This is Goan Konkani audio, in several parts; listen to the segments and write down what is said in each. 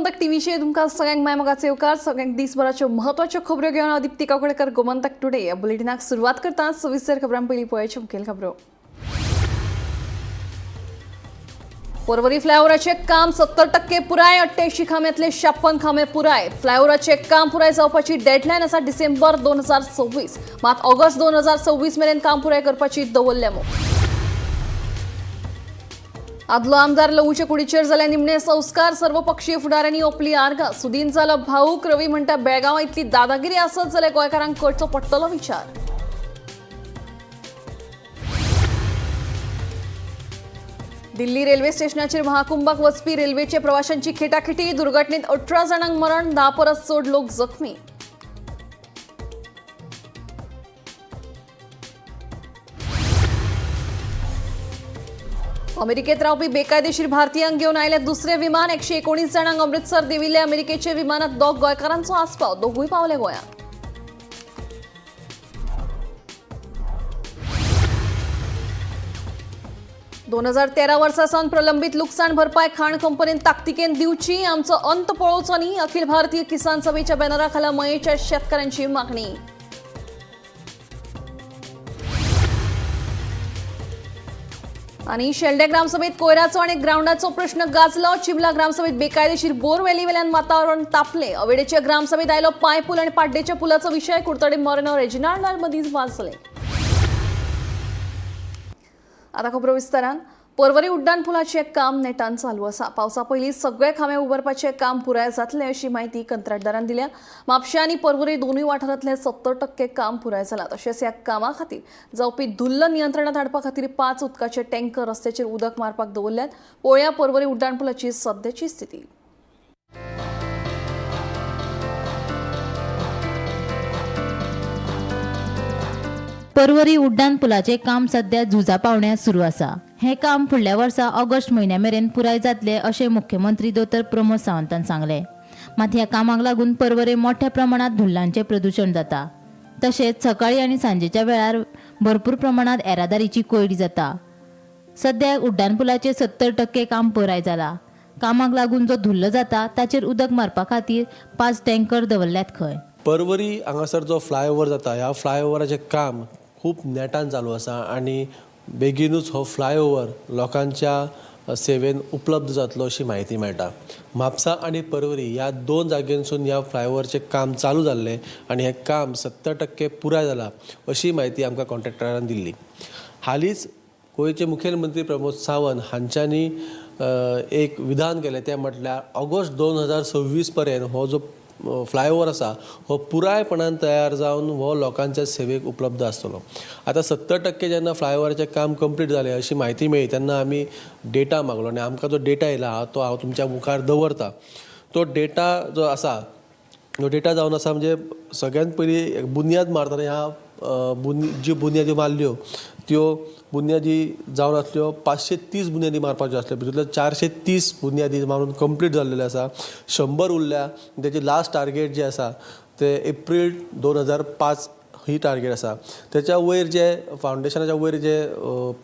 गोमंतक टीव्हीचेर तुमकां सगळ्यांक माय मोगाचे येवकार. सगळ्यांक दिसभराच्यो म्हत्वाच्यो खबऱ्यो घेवन हांव दीप्ती काकोडकर गोमंतक टुडे ह्या बुलेटिनाक सुरवात करता. सविस्तर खबरां पयलीं पळयाच्यो मुखेल खबरो. पर्वरी फ्लायओव्हराचें काम 70% पुराय, 88 खांब्यांतले 56 खांबे पुराय. फ्लायओव्हराचें काम पुराय जावपाची डेडलायन आसा डिसेंबर 2026, मात ऑगस्ट 2026 मेरेन काम पुराय करपाची दवरल्या मोख. आदलो आमदार लवूचे कुडीचेर जाले निमणे संस्कार, सर्वपक्षीय फुडाऱ्यांनी ओपली आर्गां. सुदीन जालो भाऊक, रवी म्हणटा बेळगांवां इतली दादागिरी आसत जाल्यार गोंयकारांक करचो पडटलो विचार. दिल्ली रेल्वे स्टेशनाचेर महाकुंभाक वचपी रेल्वेचे प्रवाशांची खेटाखेटी, दुर्घटनेत 18 जाणांक मरण, 10 परस चड लोक जखमी. अमेरिकेत रावपी बेकायदेशीर भारतीयांक घेवन आयले दुसरे विमान, 119 जाणांक अमृतसर देविल्ले अमेरिकेचे विमानात 2 गोंयकारांचो आस्पाव, दोगूय पावले गोंयांत. 2013 वर्सा सावन प्रलंबीत लुकसाण भरपाय खाण कंपनीन ताकतिकेन दिवची, आमचो अंत पळोवचो न्ही, अखिल भारतीय किसान सभेच्या बॅनराखाला मयेच्या शेतकऱ्यांची मागणी. आणि शेल्डे ग्रामसभेत कोयराचो आणि ग्राउंडाचो प्रश्न गाजलो. चिमला ग्रामसभेत बेकायदेशीर बोरवेली वेल्यान वातावरण तापले. अवेडेच्या ग्रामसभेत आयलो पांयपूल आणि पाड्डेच्या पुलाचो विशय, कुडतडे मोरेनो रेजिनाल्ड मदींच वाजले. आता खबरो विस्तारान. पर्वरी उड्डाण पुलाचें काम नेटान चालू आसा. पावसा पयलीं सगळे खांबे उबारपाचें काम पुराय जातलें अशी म्हायती कंत्राटदारान दिल्या. म्हापशें आनी पर्वरी दोनूय वाठारांतलें 70% काम पुराय जालां. तशेंच ह्या कामा खातीर जावपी धुल्ल नियंत्रणांत हाडपा खातीर 5 उदकाचे टँकर रस्त्याचेर उदक मारपाक दवरल्यात. पळोवया पर्वरी उड्डाण पुलाची सद्याची स्थिती. पर्वरी उड्डाण पुलाचें काम सध्या झुजा पावण्यार सुरू आसा. हें काम फुडल्या वर्सा ऑगस्ट म्हयन्या मेरेन पुराय जातलें अशें मुख्यमंत्री दोतोर प्रमोद सावंतान सांगलें. मात ह्या कामाक लागून पर्वरे मोठ्या प्रमाणात धुल्लांचें प्रदुशण जाता. तशेंच सकाळी आनी सांजेच्या वेळार भरपूर प्रमाणात येरादारीची कोंयडी जाता. सध्या उड्डाण पुलाचें 70% काम पुराय जालां. कामाक लागून जो धुल्ल जाता ताचेर उदक मारपा खातीर 5 टँकर दवरल्यात खंय. पर्वरी हांगासर जो फ्लायओवर जाता, ह्या फ्लायओवराचें काम खूब नेटान चालू आसा आनी बेगीनूच हो फ्लायओवर लोकांच्या सेवेन उपलब्ध जातलो अशी म्हायती मेळटा. म्हापसा आनी पर्वरी ह्या 2 जाग्यांसून ह्या फ्लायओवरचें काम चालू जाल्लें आनी हें काम 70% पुराय जालां अशी म्हायती आमकां कॉन्ट्रॅक्टरान दिल्ली. हालींच गोंयचे मुखेलमंत्री प्रमोद सावंत हांच्यांनी एक विधान केलें, तें म्हटल्यार ऑगस्ट 2026 पर्यंत हो जो फ्लायओवर आसा हो पुरायपणान तयार जावन हो लोकांच्या सेवेक उपलब्ध आसतलो. आतां 70% जेन्ना फ्लायओवराचें काम कंप्लीट जालें अशी म्हायती मेळ्ळी तेन्ना आमी डेटा मागलो आनी आमकां जो डेटा येयला आहा तो हांव तुमच्या मुखार दवरता. तो डेटा जो आसा तो डेटा जावन आसा म्हणजे सगळ्यांत पयलीं बुन्याद मारतना ह्या जी बुन्यादी मारल्यो त्यो बुन्यादी जावन आसल्यो 530 बुन्यादी मारपाच्यो आसल्यो, भितूंतल्यो 430 बुन्यादी मारून कंप्लीट जाल्लेल्यो आसा. 100 उरल्या. तेजी लास्ट टार्गेट जे आसा ते एप्रील 2005 ही टार्गेट आसा. तेच्या वयर जे फावंडेशनाच्या वयर जे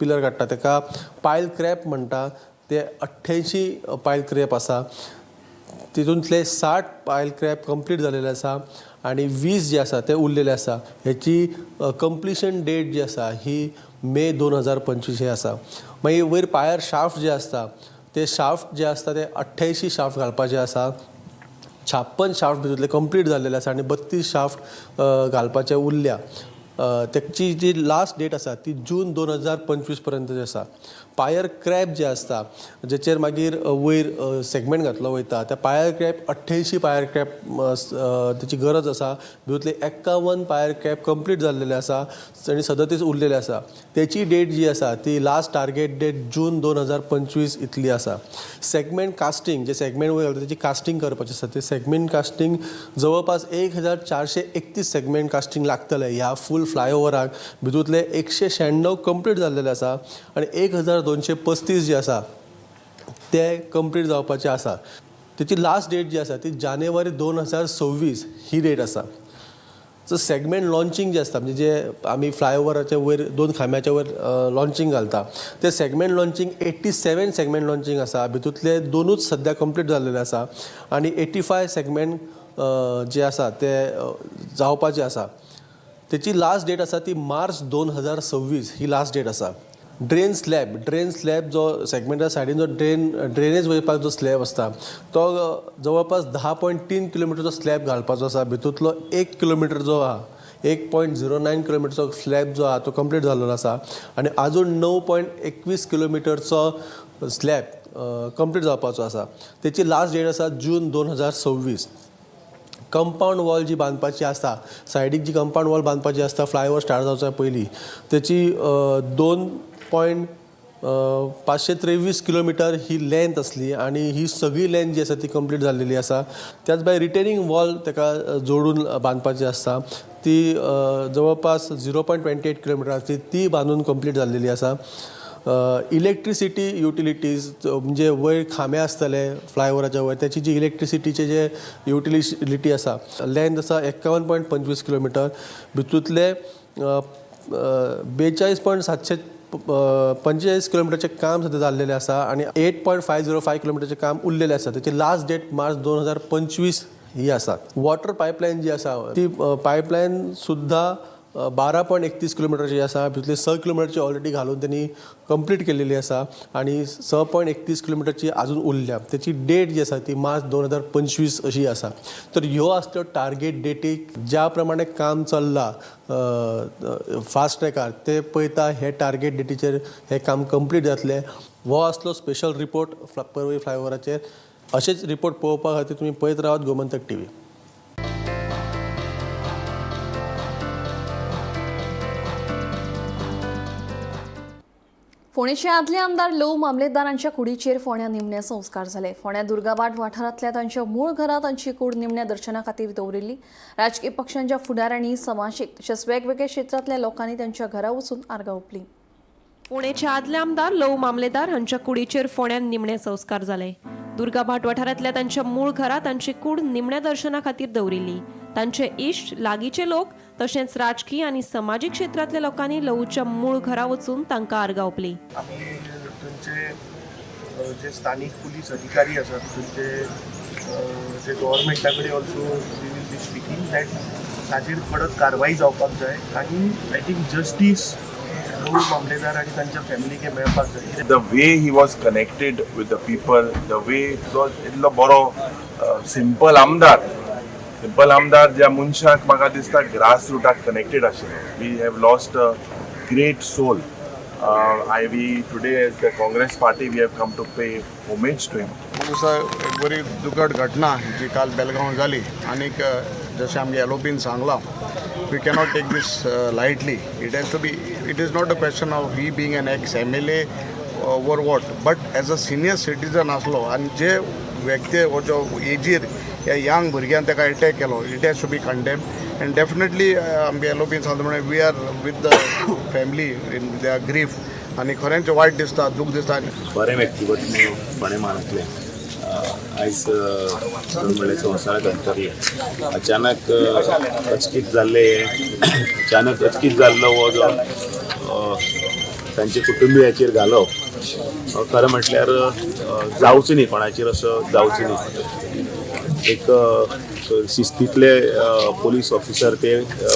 पिलर काडटा तेका पायल क्रॅप म्हणटा, ते 88 पायल क्रॅप आसा. तितूंतले 60 पायल क्रॅप कंप्लीट जालेले आसा आनी 20 जे आसा ते उरलेले आसा. हेची कंप्लिशन डेट जी आसा ही मे 2025 हे आसा. मागीर वयर पायर शाफ्ट जे आसता ते शाफ्ट जे आसता ते 88 शाफ्ट घालपाचे आसा. 56 शाफ्ट भितूंतले कंप्लीट जाल्लेले आसा आनी 32 शाफ्ट घालपाचे उरल्या. तेची जी लास्ट डेट आसा ती जून 2025 पर्यंत जी आसा. पायर क्रॅप जे आसता जेचेर मागीर वयर सेगमेंट घातलो वयता त्या पायर क्रॅप 88 पायर क्रॅप तेची गरज आसा. भितूंतले 51 पायर क्रॅप कंप्लीट जाल्लेले आसा आनी 37 उरलेले आसा. तेची डेट जी आसा ती लास्ट टार्गेट डेट जून 2025 इतली आसा. सेगमेंट कास्टींग जे सेगमेंट वयर घालता तेची कास्टींग करपाची आसा. ते सेगमेंट कास्टींग जवळपास 1431 सेगमेंट कास्टींग लागतलें ह्या फूल फ्लायओवराक. भितूंतले 196 कंप्लीट जाल्लेले आसा आनी 1235 जे आसा ते कंप्लीट जावपाचे आसा. तेची लास्ट डेट जी आसा ती जानेवारी 2026 ही डेट आसा. सो सेगमेंट लॉन्चिंग जे आसता म्हणजे जे आमी फ्लायओवराच्या वयर दोन खांब्याच्या वयर लॉन्चिंग घालता ते segment launching 87 segment launching आसा. भितूंतले दोनूच सद्या कंप्लीट जाल्लेले आसा आनी 85 सेगमेंट जे आसा ते जावपाचे आसा. तेची लास्ट डेट आसा ती मार्च 2026 ही लास्ट डेट आसा. ड्रेन स्लॅब जो सेगमेंटा सायडीन जो ड्रेनेज वयपाक जो स्लॅब आसता तो जवळपास 10.3 किलोमिटरचो स्लॅब घालपाचो आसा. भितूंतलो 1 किलोमिटर जो आहा 1.09 किलोमिटरचो स्लॅब जो आहा तो कंप्लीट जाल्लो आसा आनी आजून 9.21 किलोमिटरचो स्लॅब कंप्लीट जावपाचो आसा. तेची लास्ट डेट आसा जून 2026. कंपावंड वॉल जी बांदपाची आसता सायडीक जी कंपावंड वॉल बांदपाची आसता फ्लायओवर स्टार्ट जावच्या पयलीं तेची 2.523 किलोमिटर ही लेंथ आसली आनी ही सगळी लेंथ जी आसा ती कंप्लीट जाल्लेली आसा. त्याच भायर रिटेनिंग वॉल तेका जोडून बांदपाची आसता ती जवळपास 0.28 किलोमिटर आसली ती बांदून कंप्लीट जाल्लेली आसा. इलेक्ट्रिसिटी युटिलिटीज म्हणजे वयर खांबे आसतले फ्लायओवराच्या वयर त्याची जी इलेक्ट्रिसिटीचे जे युटिलिटी आसा लेंथ आसा 51.25 किलोमिटर भितूंतले 42.745 किलोमिटरचें काम सद्या जाल्लेलें आसा आनी 8.505 किलोमिटरचें काम उरलेलें आसा. तेची लास्ट डेट मार्च 2025 ही आसा. वॉटर पायपलायन जी आसा ती पायपलायन सुद्दां 12.31 किलोमिटरची आसा. भितरली 6 किलोमिटरची ऑलरेडी घालून तेणी कंप्लीट केलेली आसा आनी 6.31 किलोमिटरची आजून उरल्या. तेची डेट जी आसा ती मार्च 2025 अशी आसा. तर ह्यो आसल्यो टार्गेट डेटीक ज्या प्रमाणे काम चल्लां फास्ट ट्रॅकार ते पळयता हे टार्गेट डेटीचेर हें काम कंप्लीट जातलें. हो आसलो स्पेशल रिपोर्ट पर्वरी फ्लायओवराचेर. अशेच रिपोर्ट पळोवपा खातीर तुमी पळयत रावात गोमंतक टीव्ही. फोंडेचे आदले आमदार लव मामलेदारांच्या कुडीचेर फोंड्या निमणे संस्कार जाले. फोंड्या दुर्गाभाट वाठारांतल्या तांच्या मूळ घरा तांची कूड निमण्या दर्शना खातीर दवरिल्ली. राजकीय पक्षांच्या फुडाऱ्यांनी समाजीक तशेंच वेगवेगळ्या क्षेत्रांतल्या लोकांनी तांच्या घरा वचून आर्गां ओंपली. पुणेचे आदले आमदार लव मामलेदार हांच्या कुडीचेर फोंड्यान निमणे संस्कार जाले. दुर्गाभाट वाठारांतल्या तांच्या मूळ घरा तांची कूड निमण्या दर्शना खातीर दवरिल्ली. तांचे इश्ट, लागींचे लोक तशेंच राजकीय आनी समाजीक क्षेत्रांतल्या लोकांनी लवूच्या मूळ घरा वचून तांकां आर्गां ओंपली. आमी थंयचे जे स्थानीक पुलीस अधिकारी आसात थंयचे जे गव्हर्मेंटा कडेन also we will be speaking that ताजेर कडक कारवाय जावपाक जाय आनी I think justice Lavoo Mamledar आनी तांच्या फॅमिलीक हें मेळपाक जाय. The way he was connected with the people, the way जो इतलो बरो सिंपल आमदार, सिंपल आमदार ज्या मनशाक म्हाका दिसता ग्रास रुटाक कनेक्टेड आशिल्लो. We have lost a great soul. I we today as the Congress party we have come to pay homage to him. दिसा एक बरी दुखद घटना जी काल बेलगांव जाली आनीक जशें आमगे एलओपीन सांगलां, we cannot take this lightly. It has to be, it is not a question of he being an ex MLA or what, but as a senior citizen आसलो आनी जे व्यक्ती हो जो एजीर ह्या यंग भुरग्यान ताका एटॅक केलो, it has to be condemn and definitely आमगे एलओपीन सांगता म्हणल्यार we are with the family in their grief आनी खरेंच वायट दिसता, दूख दिसता. बरें व्यक्तिमत्व फोंडें म्हालांतलें आयज म्हणल्यार संवसाराक अंतरलें. अचानक अचकीत जाल्लें हें, अचानक अचकीत जाल्लो हो जो तांच्या कुटुंबियाचेर घालो, खरें म्हटल्यार जावचो न्ही, कोणाचेर असो जावचो न्ही. एक शिस्तीतले पोलीस ऑफिसर ते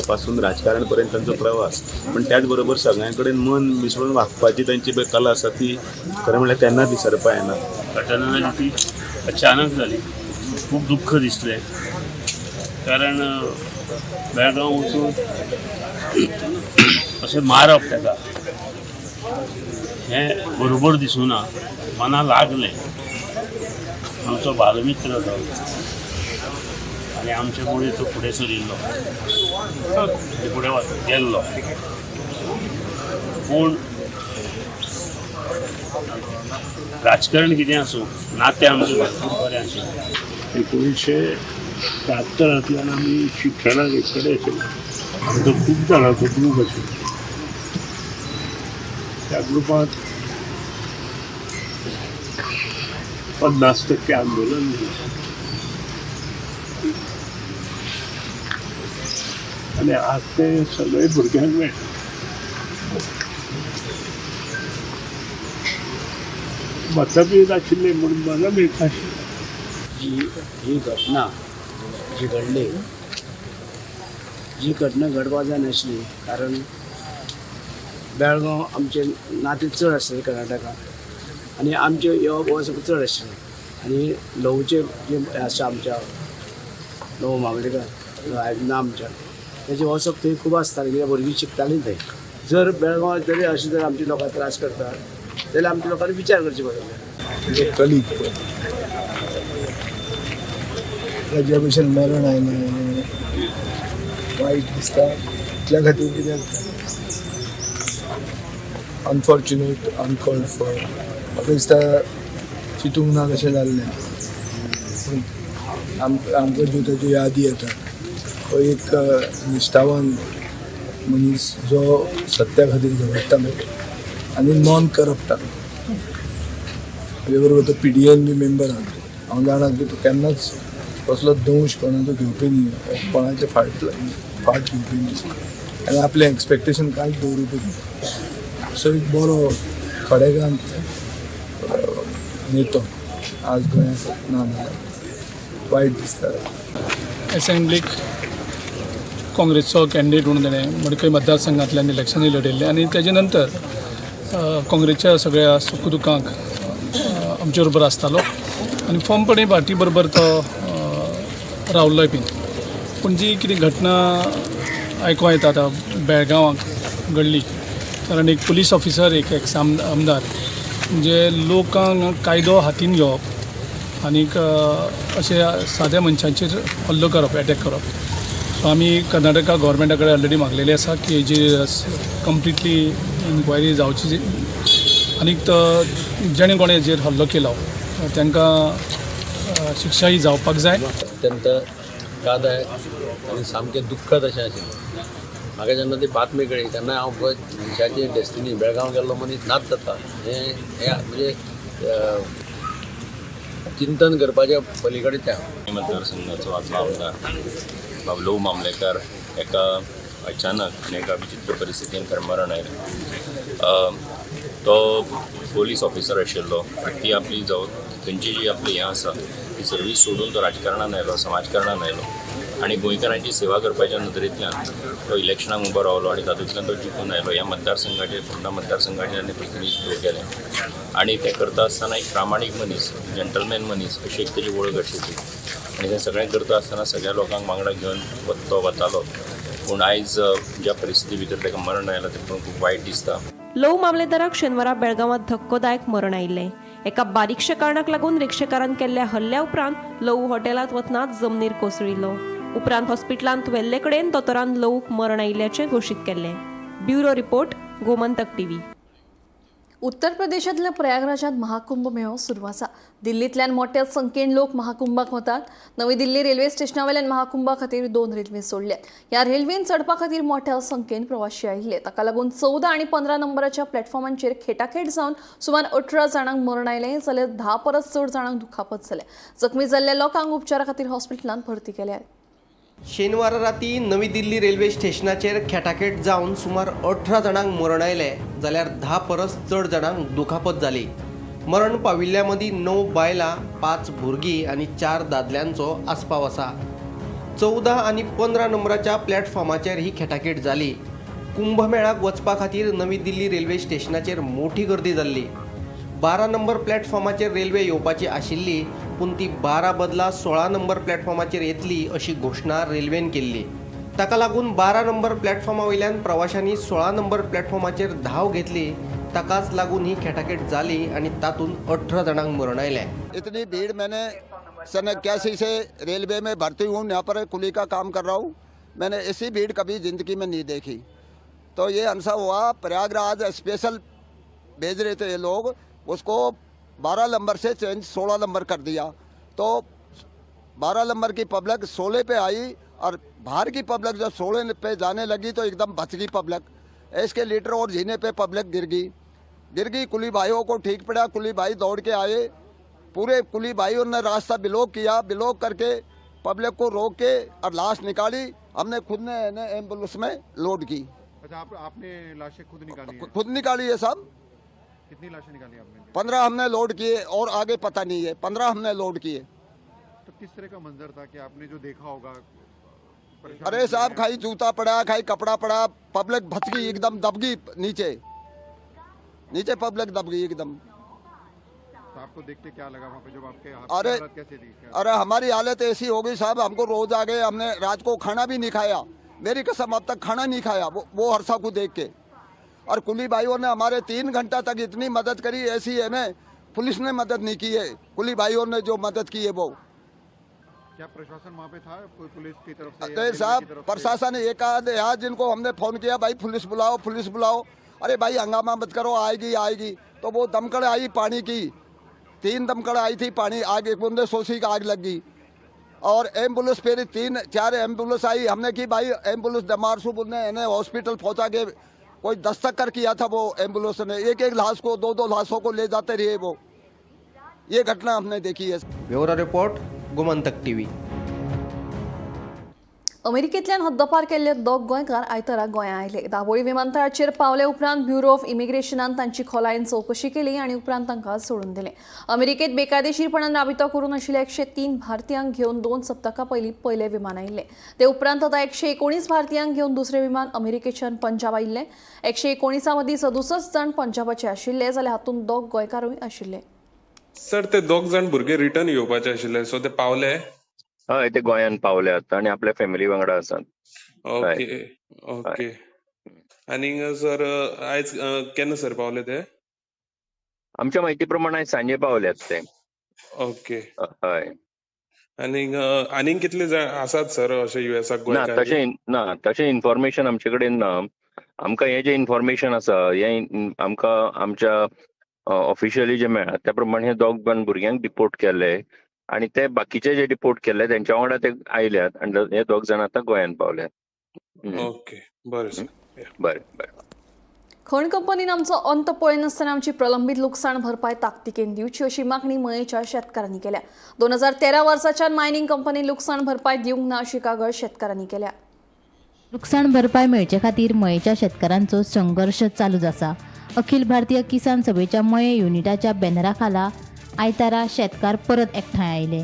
पासून राजकारण पर्यंत तांचो प्रवास, पण त्याच बरोबर सगळ्यां कडेन मन मिसळून वागपाची तांची पळय कला आसा ती खरें म्हणल्यार केन्नाच विसरपा येना. घटना झाली ती अचानक झाली, खूप दुःख दिसले, कारण बेळगांव वचून अशें मारप ताका हें बरोबर दिसूना, मना लागलें. आमचो बालमित्र तो आनी आमचे मुळे तो फुडें सरिल्लो, फुडें गेल्लो, पूण राजकारण कितें आसूं, नातें आमचें भरपूर बरें आशिल्लें. 1973 आमी शिक्षणाक एक कडेन आशिल्ले. आमचो खूब जाणांचो ग्रूप आशिल्लो. त्या ग्रुपांत 50% आंदोलन जालें. आनी आज ते सगळे भुरग्यांक मेळटा. मतभेद आशिल्ले म्हणून मनभेद आशिल्ले. जी ही घटना जी घडली, जी घटना घडपा जायनासली, कारण बेळगांव आमचे नाते चड आसले कर्नाटका आनी आमचें येवप वचप चड आशिल्लें. आनी ल्हवूचे जे आसा आमच्या ल्हवू मामलेकार आयज ना आमच्या तेजें वचप थंय खूब आसतालें, कित्याक भुरगीं शिकतालीं थंय. जर बेळगांव जरी अशें जर आमच्या लोकांक त्रास करतात जाल्यार आमच्या लोकांनी विचार करचे पडटले. कलीग ताज्या भशेन मरण आयलें, वायट दिसता इतल्या खातीर कित्याक अनफॉर्च्युनेट, अनकॉल्ड फॉर. म्हाका दिसता चिंतूंक ना तशें जाल्लें, पूण आमकां ज्यो ताज्यो यादी येतात, तो एक निश्ठावान मनीस जो सत्या खातीर झगडटालो आनी नॉन करप्ट. ताजे बरोबर तो PDN बी मेंबर आसलो. हांव जाणा की तो केन्नाच कसलो दंश कोणाचो घेवपी न्ही, कोणाचे फाट घेवपी न्ही आनी आपलें एक्सपेक्टेशन कांयच दवरुपी न्ही. असो एक बरो खडेगांत नेतो आज गोंयांत ना जाल्यार वायट दिसता. असेंब्लीक काँग्रेसचो कॅन्डिडेट म्हणून ताणें मडकय मतदारसंघांतल्यान इलेक्शनूय लढयल्लें आनी तेजे नंतर काँग्रेसच्या सगळ्या सुख दुखांक आमचे बरोबर आसतालो आनी फर्मपणी पार्टी बरोबर तो रावल्लोय बीन. पूण जी कितें घटना आयकों येता आतां बेळगांवाक घडली, कारण एक पुलीस ऑफिसर एक एक्स आमदार म्हणजे लोकांक कायदो हातीन घेवप आनीक अशे साद्या मनशांचेर हल्लो करप, एटॅक करप. सो आमी कर्नाटका गव्हर्मेंटा कडेन ऑलरेडी मागलेली आसा की हेजी कंप्लिटली इन्क्वायरी जावची आनीक तो जेणे कोणें हेजेर हल्लो केलो तांकां शिक्षाय जावपाक जाय. अत्यंत धक्कादायक आनी सामकें दुख्खद अशें आशिल्लें. म्हाका जेन्ना ती बातमी कळ्ळी तेन्ना हांव पळय मनशाची डेस्टिनी बेळगांव गेल्लो मनीस नाच जाता हें हें म्हणजे चिंतन करपाच्या पलीकडे तें. मतदारसंघाचो आदलो आमदार बाब लहू मामलेकार एका अचानक आनी एका विचित्र परिस्थितीन मरण आयलें. तो पोलीस ऑफिसर आशिल्लो, ती आपली जावं थंयची जी आपली हें आसा ती सर्वीस सोडून तो राजकारणान आयलो, समाजकारणान आयलो आनी गोंयकारांची सेवा करपाच्या नदरेंतल्यान तो इलेक्शनाक उबो रावलो आनी तातूंतल्यान तो जिखून आयलो. ह्या मतदारसंघाचें, फोंडा मतदारसंघाचें ताणें प्रतिनिधित्व केलें आनी तें करता आसतना एक प्रामाणीक मनीस, जंटलमॅन मनीस अशी एक ताजी वळख आशिल्ली आनी तें सगळें करता आसतना सगळ्या लोकांक वांगडा घेवन तो वतालो. पूण आयज ज्या परिस्थिती भितर ताका मरण आयलां तें पळोवन खूब वायट दिसता. लहू मामलेदाराक शेनवारा बेळगांवांत धक्कोदायक मरण आयिल्लें. एका बारीकशा कारणाक लागून रिक्षेकारान केल्ल्या हल्ल्या उपरांत लहू हॉटेलांत वतना जमनीर कोसळिल्लो. उपरांत हॉस्पिटलांत व्हेल्ले कडेन दोतोरान लहूक मरण आयिल्ल्याचें घोशीत केल्लें. Bureau report, Gomantak TV. उत्तर प्रदेशांतल्या प्रयागराजात महाकुंभ मेळो सुरू आसा. दिल्लींतल्यान मोठ्या संख्येन लोक महाकुंभाक वतात. नवी दिल्ली रेल्वे स्टेशना वयल्यान महाकुंभा खातीर 2 रेल्वे सोडल्यात. ह्या रेल्वेन चडपा खातीर मोठ्या संख्येन प्रवाशी आयिल्ले. ताका लागून 14 आनी 15 नंबराच्या प्लॅटफॉर्मांचेर खेटाखेट जावन सुमार 18 जाणांक मरण आयलें जाल्यार 10 परस चड जाणांक दुखापत जाल्या. जखमी जाल्ल्या लोकांक उपचारा खातीर हॉस्पिटलांत भरती केल्यात. शेनवारा राती नवी दिल्ली रेल्वे स्टेशनाचेर खेटाखेट जावन सुमार 18 जाणांक मरण आयलें जाल्यार 10 परस चड जाणांक दुखापत जाली. मरण पाविल्ल्या मदीं 9 बायलां, 5 भुरगीं आनी 4 दादल्यांचो आस्पाव आसा. 14 आनी 15 नंबराच्या प्लॅटफॉर्माचेर ही खेटाखेट जाली. कुंभमेळाक वचपा खातीर नवी दिल्ली रेल्वे स्टेशनाचेर मोठी गर्दी जाल्ली. 12 नंबर प्लॅटफॉर्माचेर रेल्वे येवपाची आशिल्ली, पूण ती 12 बदला 16 नंबर प्लॅटफॉर्माचेर येतली अशी घोशणा रेल्वेन केल्ली. ताका लागून 12 नंबर प्लॅटफॉर्मा वयल्यान प्रवाशांनी 16 नंबर प्लॅटफॉर्माचेर धांव घेतली. ताकाच लागून ही खेटाखेट जाली आनी तातूंत 18 जाणांक मरण आयलें. इतनी भीड़ मैंने सन 81 से रेलवे में भर्ती हूँ, यहाँ पर कुली का काम कर रहा हूँ, मैंने ऐसी भीड़ कभी ज़िंदगी में नहीं देखी. तो ये हादसा हुआ, प्रयागराज स्पेशल भेज रहे थे ये लोग, उसको 12 नंबर से चेंज 16 नंबर कर दिया. तो 12 नंबर की पब्लिक 16 पे आई और बाहर की पब्लिक जब 16 पे जाने लगी तो एकदम बच गई पब्लिक. इसके लीटर और जीने पे पब्लिक गिर गई गिर गई. कुली भाइयों को ठीक पड़ा, कुली भाई दौड़ के आए, पूरे कुली भाइयों ने रास्ता ब्लॉक किया. ब्लॉक करके पब्लिक को रोक के और लाश निकाली, हमने खुद ने एम्बुलेंस में लोड की। अच्छा, आपने लाशें खुद निकाली है? खुद निकाली है साहब। कितनी लाशें निकाली आपने? 15 हमने लोड किए और आगे पता नहीं है, 15 हमने लोड किए। तो किस तरह का मंजर था कि आपने जो देखा होगा? अरे साहब, खाई जूता पड़ा, खाई कपड़ा पड़ा, पब्लिक भच गई एकदम, दब गई नीचे, नीचे पब्लिक दब गई एकदम। तो आपको देख के क्या लगा वहाँ पे जब आपके अरे कैसे थी? अरे हमारी हालत ऐसी हो गई साहब, हमको रोज आ गए, हमने रात को खाना भी नहीं खाया, मेरी कसम अब तक खाना नहीं खाया वो हरसा को देख के। और कुली भाइयों ने हमारे 3 घंटा तक इतनी मदद करी, ऐसी है ना पुलिस ने मदद नहीं की है, कुली भाइयों ने जो मदद की है वो। क्या प्रशासन वहाँ पे था, कोई पुलिस की तरफ से? अरे साहब, प्रशासन एक आध यहाँ जिनको हमने फोन किया, भाई पुलिस बुलाओ, पुलिस बुलाओ, अरे भाई हंगामा मत करो, आएगी आएगी, तो वो दमकल आई पानी की, 3 दमकल आई थी पानी, आग एक बूंदे सोसी की आग लग गई। और एम्बुलेंस फिर 3-4 एम्बुलेंस आई, हमने की भाई एम्बुलेंस दमारसू बोलने इन्हें हॉस्पिटल पहुँचा के कोई दस्तक कर किया था वो एम्बुलेंस ने, एक-एक लाश को, 2-2 लाशों को ले जाते रहे वो। ये घटना हमने देखी है। Bureau report, Gomantak TV. अमेरिकेंतल्यान हद्दपार केल्ले 2 गोंयकार आयतारा गोंया आयले। दाबोळी विमानतळाचेर पावले उपरांत ब्युरो ऑफ इमिग्रेशनान तांची खोलायेन चवकशी केली आनी उपरांत तांकां सोडून दिले। अमेरिकेंत बेकायदेशीरपणान राबितो करून आशिल्ल्या 103 भारतीयांक घेवन 2 सप्तकां पयलीं पयलें विमान आयिल्लें। ते उपरांत आतां 119 भारतीयांक घेवन दुसरें विमान अमेरिकेच्यान पंजाब आयिल्लें। 119 मदीं 67 जाण पंजाबाचे आशिल्ले, जाल्यार हातूंत 2 गोंयकारूय आशिल्ले। सर, ते 2 जाण भुरगे रिटर्न येवपाचे आशिल्ले, सो ते पावले? हय, ते गोंयान पावले आता आणि आपल्या फॅमिली वांगडा आसात। Okay okay. आनीक सर आयज केन्ना सर पावले ते? आमच्या माहिती प्रमाण आयज सांजे पावल्यात ते। ओके. हय. आनीक आनीक कितले जाण आसात सर अशे युएसाक ना, गोंयकार? तशें ना, तशें इन्फॉर्मेशन आमचे कडेन ना। आमकां हें जें इन्फॉर्मेशन आसा हें आमकां आमच्या ऑफिशियली जे मेळ्ळा त्या प्रमाणे हे 2 जाण भुरग्यांक डिपोर्ट केल्ले आणि ते बाकीचे जे डिपोर्ट केल्ले तेंच्या वांगडा ते आयल्यात आनी हे 2 जाण आतां गोंयांत पावल्यात। ओके, बरें सर, बरें बरें. खण कंपनीन आमचो अंत पळयनासतना आमची प्रलंबीत लुकसाण भरपाय ताकतिकेन दिवची अशी मागणी मयेच्या शेतकारांनी केल्या। 2013 वर्साच्यान मायनिंग कंपनीन लुकसाण भरपाय दिवंक ना अशी कागाळ शेतकारांनी केल्या। लुकसाण भरपाय मेळचे खातीर मयेच्या शेतकारांचो संघर्श चालूच आसा। अखिल भारतीय किसान सभेच्या मये युनिटाच्या बॅनरा खाला आयतारा शेतकार परत एकठांय आयले।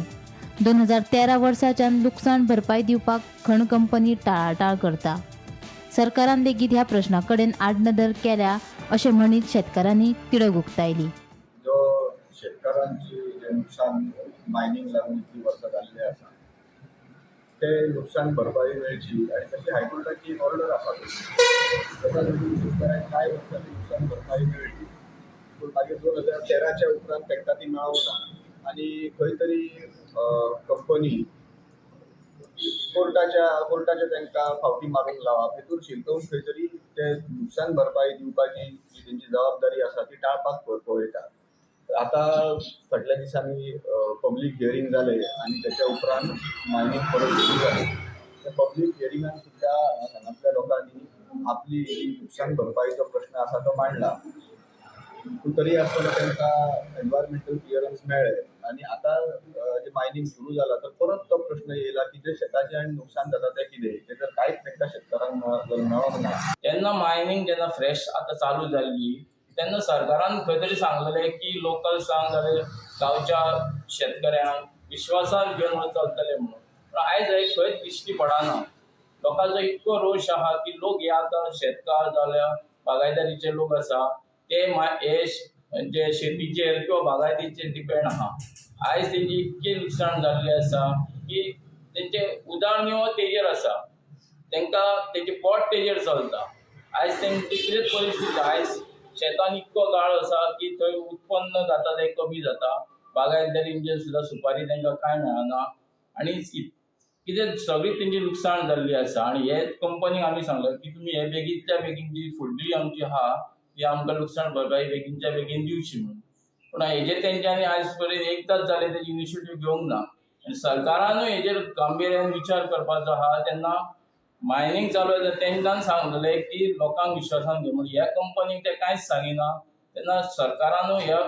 2013 वर्साच्यान लुकसाण भरपाय दिवपाक खण कंपनी टाळाटाळ करता। सरकारान लेगीत ह्या प्रश्ना कडेन आडनदर केल्या अशें म्हणीत शेतकारांनी तिडक उक्तायली। जो शेतकारांची जे नुकसान मायनिंग लागून इतली वर्सां जाल्लें आसा ते नुकसान भरपाई मेळची आनी तशी हायकोर्टाची एक ऑर्डर आसा ताका लागून शेतकारांक कांय वर्सांनी नुकसान भरपाई मेळ्ळी, पूण मागीर 2013च्या उपरांत तांकां ती मेळोंक ना आनी खंय तरी कंपनी कोर्टाच्या तांकां फावटी मारूंक लावप हेतून शिरकोवन खंय तरी ते नुकसान भरपाई दिवपाची जी तेंची जबाबदारी आसा ती टाळपाक पळयता। आतां फाटल्या दिसांनी पब्लीक हियरींग जालें आनी तेच्या उपरांत मायनींग परत सुरू जालें। त्या पब्लीक हियरिंगान सुद्दां हांगासल्या लोकांनी आपली जी नुकसान भरपाईचो प्रश्न आसा तो मांडला, पूण तरी आसतना तांकां एनवायरमेंटल क्लियरन्स मेळ्ळें आनी आतां जे मायनींग सुरू जाला तर परत तो प्रश्न येयला की जे शेताचें आनी नुकसान जाता तें कितें, तें जर कांयच तांकां शेतकारांक मेळोंक ना। तेन्ना मायनींग जेन्ना फ्रेश आतां चालू जाल्ली तेन्ना सरकारान खंय तरी सांगलेलें की लोकल्सांक जाल्यार गांवच्या शेतकऱ्यांक विश्वासान घेवन चलतले म्हणून, पूण आयज हें खंयच दिश्टी पडना। लोकांचो इतको रोश आहा की लोक हे आतां शेतकार जाल्यार बागायदारीचे लोक आसा ते हे जे शेतीचेर किंवा बागायतीचेर डिपेंड आहा। आयज तेंची इतकी लुकसाण जाल्ली आसा की तेंचे उदरनिर्वाह तेजेर आसा, तेंकां तेंचें पोट तेजेर चलता। आयज तेंची कितें परिस्थिती, आयज शेतान इतको गाळ आसा की थंय उत्पन्न जाता तें कमी जाता, बागायतदारींचेर सुद्दां सुपारी तांकां कांय मेळना आनी कितें सगळी तेंची लुकसाण जाल्ली आसा। आनी हे कंपनीक आमी सांगलें की तुमी हे बेगींतल्या बेगीन जी फुडली आमची आहा ती आमकां लुकसाण भरपाई बेगीनच्या बेगीन दिवची म्हणून, पूण हेजेर तेंच्यांनी आयज पर्यंत एकदांच जालें तेजी इनिशिएटीव घेवंक ना आनी सरकारानूय हेजेर गांभिर्यान विचार करपाचो आहा। तेन्ना मायनींग चालू आसा तेंच्यान सांगलें की लोकांक विश्वासान घे म्हूण, ह्या कंपनीक ते कांयच सांगिना। तेन्ना सरकारानूय ह्या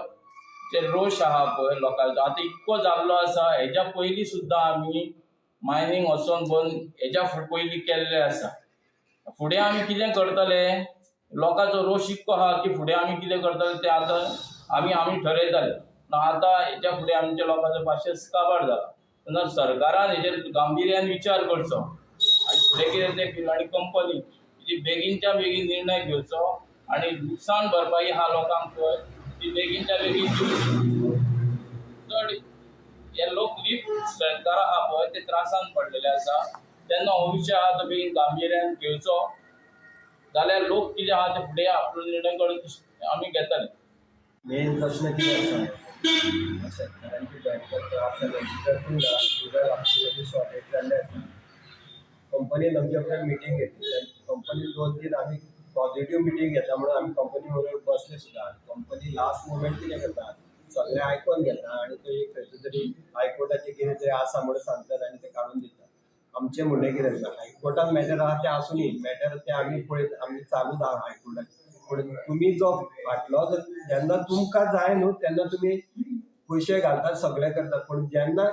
जे रोश आहा पळय लोकांचो आतां इतको जाल्लो आसा, हेज्या पयलीं सुद्दां आमी मायनींग वचोन बंद हेज्या पयलीं केल्लें आसा. फुडें आमी कितें करतले, लोकांचो रोश इतको आहा की फुडें आमी कितें करतले तें आतां आमी आमी ठरयतले. आतां हेज्या फुडें आमच्या लोकांचो पाशेंस काबार जाला. तेन्ना सरकारान हेजेर गांभिर्यान विचार करचो आनी फुडें कितें तें आनी कंपनी जी बेगीनच्या बेगीन निर्णय घेवचो आनी लुकसाण भरपाई आहा लोकांक पळय ती बेगीनच्या बेगीन दिवची. चड हे लोक लीप सरकार आहा पळय ते त्रासान पडलेले आसा. तेन्ना हो विशय आहा तो बेगीन गांभिर्यान घेवचो, जाल्यार लोक कितें आहा ते फुडें आपलो निर्णय करून आमी घेतले. मेन प्रश्न कितें आसा, शेतकारांची बँक त्रास जाले, सगळें शॉर्टेज जाल्लें आसा. कंपनीन आमच्या कडेन मिटींग घेतली, कंपनीन 2-3 आमी पॉझिटिव्ह मिटींग घेतला म्हणून आमी कंपनी बरोबर बसले सुद्दां. कंपनी लास्ट मोमेंट कितें करता, सगळें आयकोन घेता आनी तो एक खंयचो तरी हायकोर्टाचें कितें तरी आसा म्हणून सांगतात आनी ते काडून दितात. आमचें म्हणणें कितें आसा, हायकोर्टान मॅटर आहा तें आसूनी, मॅटर तें आमी पळयत आमी चालूच आहा हायकोर्टान. पूण तुमी जो फाटलो जेन्ना तुमकां जाय न्हू तेन्ना तुमी पयशे घालतात, सगळें करतात, पूण जेन्ना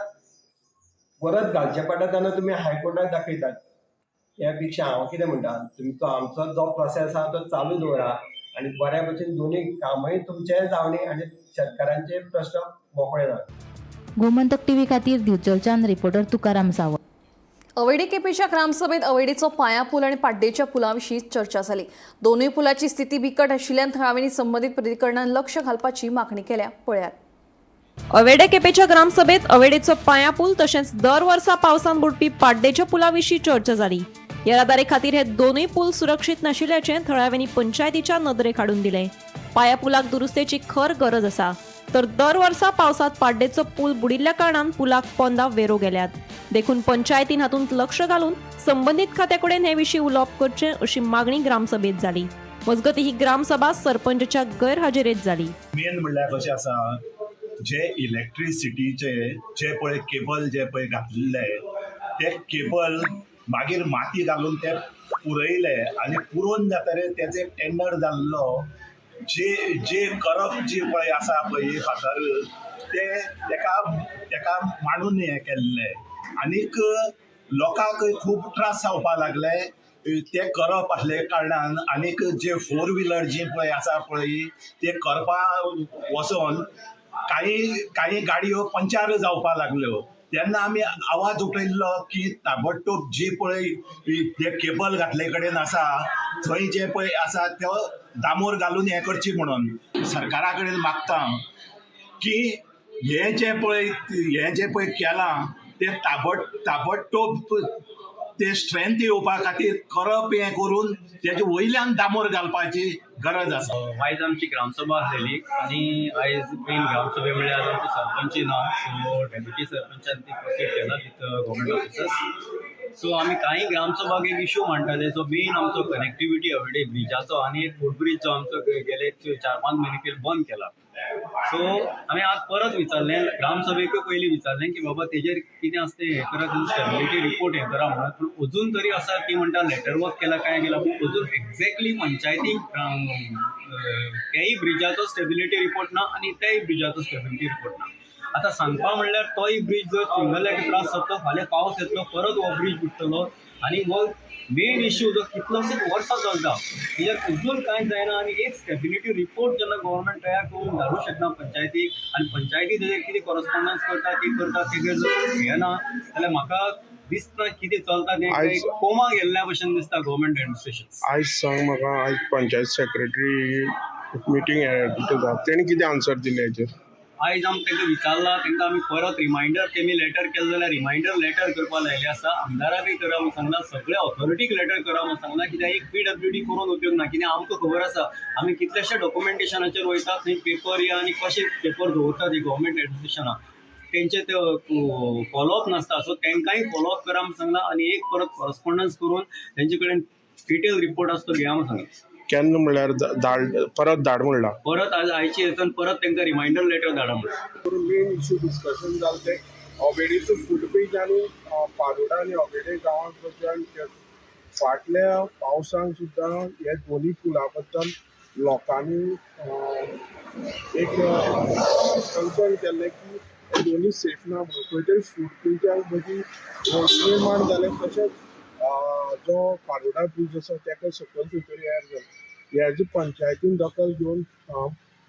परत घालचें पडटा तेन्ना तुमी हायकोर्टाक दाखयतात. त्या पेक्षा हांव कितें म्हणटा, तुमचो आमचो जो प्रोसेस आहा तो चालू दवरा आनी बऱ्या भशेन दोनूय कामय तुमचेंय जावनी आनी शेतकारांचे प्रश्न मोकळे जावं. गोमंतक टीव्ही खातीर दिवचलच्यान रिपोर्टर तुकाराम सावंत. अवेडी केपेच्या ग्रामसभेत अवेडीचो पाया पूल आणि पाड्डेच्या पुलाविशीं चर्चा जाली. दोनूय पुलाची स्थिती बिकट आशिल्ल्यान थळाव्यांनी संबंधित प्राधिकरणान लक्ष घालपाची मागणी केल्या. पळयात. अवेडे केपेच्या ग्रामसभेत अवेडेचो पाया पूल तशेंच दर वर्सा पावसान बुडपी पाड्डेच्या पुला विशीं चर्चा जाली. येरादारी खातीर हे दोनूय पूल सुरक्षीत नाशिल्ल्याचें थळाव्यांनी पंचायतीच्या नदरेक हाडून दिलें. पाया पुलाक दुरुस्तेची खर गरज आसा, तर दर वर्सा पावसांत पाड्डेचो पूल बुडिल्ल्या कारणान पुलाक पोंदा वेरो गेल्यात. देखून पंचायतीन हातूंत लक्ष घालून संबंदीत खात्या कडेन हे विशीं उलोवप करचें अशी मागणी ग्रामसभेत जाली. मजगतीं ही ग्रामसभा सरपंचाच्या गैरहाजेरेत जाली. मेन म्हणल्यार कशें आसा, जे इलेक्ट्रिसिटीचे जे पळय केबल जे पळय घातलेले ते केबल मागीर माती घालून ते पुरयले आनी पुरोवन जातरे तेजे टेंडर जाल्लो. जे जे करप जी पळय आसा पळय फातर ते तेका तेका मांडून हें केल्लें आनीक लोकांक खूब त्रास जावपा लागले ते करप आसले कारणान. आनीक जे फोर व्हिलर जी पळय आसा पळय ते करपा वचोन काही काही गाडयो पंचार जावपा लागल्यो. तेन्ना आमी आवाज उठयल्लो की ताबडतोब जी पळय ते केबल घातले कडेन आसा थंय जे पळय आसा तो दामोर घालून हें करची म्हणून सरकारा कडेन मागता की हें जें पळय हें जें पळय केलां तें ताबडतोब ते स्ट्रेंथ येवपा खातीर करप हें करून तेजे वयल्यान दामोर घालपाची गरज आसा. आयज आमची ग्रामसभा आसलेली आनी आयज मेन ग्रामसभे म्हणल्यार आज आमचे सरपंच ना, सो डेप्युटी सरपंचान ती प्रोसीड केला विथ गव्हर्मेंट ऑफिसर्स. सो आमी कांय ग्रामसभाक एक इशू मांडटाले, जो मेन आमचो कनेक्टिविटी अवेडे ब्रिजाचो आनी एक फूट ब्रीज जो आमचो गेले 4-5 म्हयने पयलीं बंद केला. सो आमी आज परत विचारलें ग्रामसभेकूय पयलीं विचारलें की बाबा तेजेर कितें आसा तें हें करा, तुमी स्टेबिलिटी रिपोर्ट हें करा म्हणून. पूण अजून तरी आसा ती म्हणटा लेटर वर्क केला काय केला, पूण अजून एक्झॅक्टली पंचायतीक तेय ब्रिजाचो स्टेबिलिटी रिपोर्ट ना आनी तेय ब्रिजाचो स्टेबिलिटी रिपोर्ट ना. आतां सांगपा म्हणल्यार तोय ब्रीज जर सिंगल एक त्रास जातलो, फाल्यां पावस येतलो परत हो ब्रीज बुडटलो आनी हो मेन इश्यू जो कितलोसोच वर्सां चलता तेजेर अजून कांय जायना. आनी एक स्टेबिलिटी रिपोर्ट जेन्ना गव्हर्मेंट तयार करून धाडूंक शकना पंचायतीक आनी पंचायती तेजेर कितें कॉरस्पॉन्डन्स करता ती करता तेजेर जर हें ना जाल्यार म्हाका दिसना कितें चलता तें कोमा गेल्ल्या भशेन दिसता गव्हर्मेंट एडमिनिस्ट्रेशन. आयज सांग म्हाका, आयज पंचायत सेक्रेटरी मिटींग तेणी कितें आन्सर दिलें हेजेर? आयज आमी तांकां विचारलां, तांकां आमी परत रिमायंडर तेमी लेटर केलें जाल्यार रिमायंडर लेटर करपा लायलें आसा. आमदाराकय करा म्हूण सांगलां, सगळ्या ऑथॉरिटीक लेटर करा म्हूण सांगलां. कित्याक एक पीडब्ल्यूडी करून उपयोग ना, कित्याक आमकां खबर आसा आमी कितलेशे डॉक्युमेंटेशनाचेर वयता थंय पेपर या आनी कशे पेपर दवरतात ही गव्हर्मेंट एडमिनिस्ट्रेशनां तेंचे ते फॉलोअप नासता. सो तांकांय फॉलोअप करा म्हूण सांगलां आनी एक परत कॉरस्पॉन्डन्स करून तेंचे कडेन डिटेल रिपोर्ट आसा तो घेया म्हूण सांगलां. केन्ना म्हणल्यार धाड परत धाड म्हणला परत आज आयची हेतून परत तांकां रिमायंडर लेटर धाडा म्हणून. मेन इश्यू डिस्कशन जालें तें अवेडीचो फुटब्रीज आनी पारोडा आनी अवेडे गांवांत जॉयन फाटल्या पावसांत सुद्दां हे दोनी पुला बद्दल लोकांनी एक कन्सर्न केल्लें की हे दोनूय सेफ ना म्हणून खंय तरी फूट ब्रिजा मदीं निर्माण जालें. तशेंच जो पारोडा ब्रीज आसा ताका सकयल खंय तरी एर जालें. हेजी पंचायतीन दखल घेवन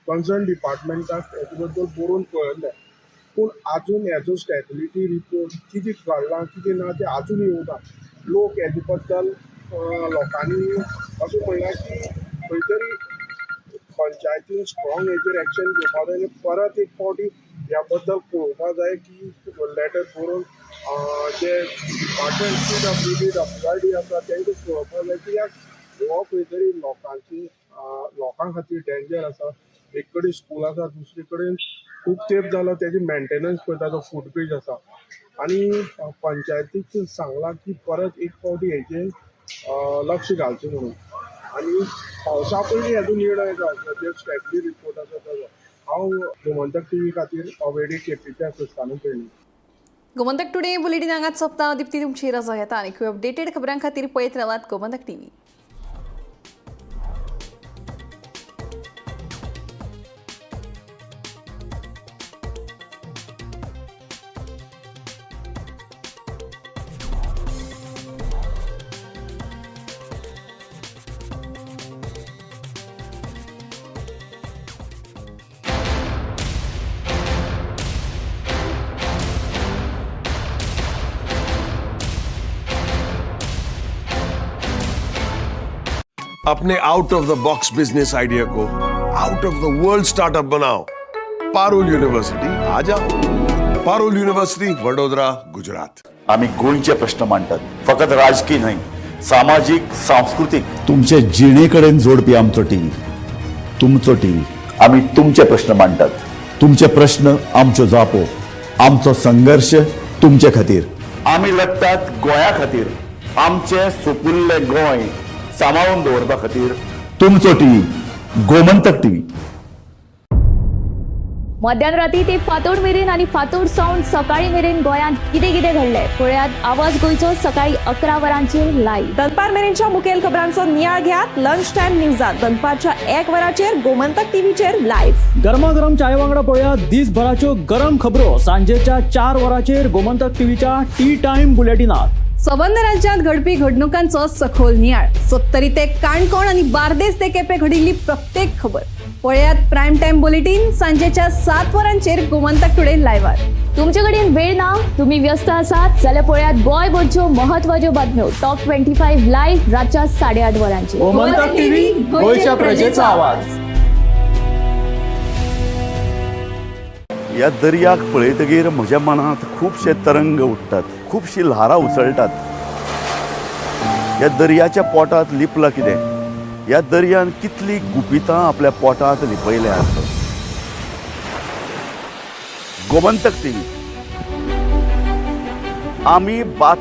कन्सर्न डिपार्टमेंटाक हेजे बद्दल बरोवन कळयलें, पूण आजून हेजो स्टॅबिलिटी रिपोर्ट कितें घडलां कितें ना तें आजून येवना. लोक हेजे बद्दल लोकांनी अशें म्हणलां की खंय तरी पंचायतीन स्ट्रॉंग हेजेर एक्शन घेवपा जाय आनी परत एक फावटी ह्या बद्दल पळोवपा जाय की लेटर बरोवन जे डिपार्टमेंट PWD WRD आसा तांकां पळोवपा जाय, कित्याक हो खंय तरी लोकांची लोकां खातीर डेंजर आसा. एक कडेन स्कूल आसा, दुसरे कडेन खूब तेंप जालो तेजी मेंटेनन्स पळयता तो फूट ब्रीज आसा. आनी पंचायतीक सांगलां की परत एक फावटी हेजेर लक्ष घालचें म्हणून आनी पावसा पयलीं हेजो निर्णय जावचो, जे स्टॅबिलिटी रिपोर्ट आसा ताजो. हांव गोमंतक टीव्ही खातीर अवेडी केपेंच्या संस्थानून पेडणे. गोमंतक टुडे बुलेटिन हांगाच सोंपता. दीप्ती तुमची रजा घेता आनी अपडेटेड खबरां खातीर पळयत रावात गोमंतक टीव्ही. अपने out of the box business idea को out of the world startup बनाओ. पारुल यूनिवर्सिटी आ जाओ. पारुल यूनिवर्सिटी, वडोदरा, गुजरात. आमी गोंयचे प्रश्न मांडटात, फकत राजकीय न्हय, सामाजीक, सांस्कृतीक, तुमचे जिणे कडेन जोडपी आमचो टीव्ही, तुमचो टीव्ही. आमी तुमचे प्रश्न मांडटात, तुमचे प्रश्न आमच्यो जापो, आमचो संघर्श तुमचे खातीर. आमी लढटात गोंया खातीर, आमचें सुपुल्लें गोंय सांबाळून दवरपा खातीर. तुमचो टीव्ही, गोमंतक टीव्ही. मध्यान राती ते फांतोड मेरेन आनी फांतोड सावन सकाळी मेरेन गोंयांत कितें कितें घडलें पळयात आवाज गोंयचो सकाळी 11 वरांचेर लायव्ह. दनपार मेरेनच्या मुखेल खबरांचो नियाळ घेयात लंच टायम न्यूजात दनपारच्या 1 वराचेर गोमंतक टीव्हीचेर लायव्ह. गरमागरम चाये वांगडा पळयात दिसभराच्यो गरम खबरो सांजेच्या 4 वरांचेर गोमंतक टीव्हीच्या टी टायम बुलेटिनात. सबंद राज्यांत घडपी घडणुकांचो सखोल नियाळ, सत्तरी ते काणकोण आनी बार्देस ते केपें घडिल्ली प्रत्येक खबर पळयात प्रायम टायम बुलेटीन सांजेच्या 7 वरांचेर गोमंतक टुडे लायव्हार. तुमचे कडेन वेळ ना, तुम्ही व्यस्त आसात जाल्यार पळयात गोंयभरच्यो महत्वाच्यो बातम्यो टॉप 25 लायव्ह रातच्या 8:30 वरांचेर. गोमंतक टीव्ही, गोंयच्या प्रजेचो आवाज. ह्या दर्याक पळयतगीर म्हज्या मनांत खुबशे तरंग उठ्ठात, खुबशीं ल्हारां उसळटात. ह्या दर्याच्या पोटांत लिपलां कितें? ह्या दर्यान कितलीं गुपितां आपल्या पोटांत लिपयल्यांत? गोमंतक टीव्ही, आमी बातमी.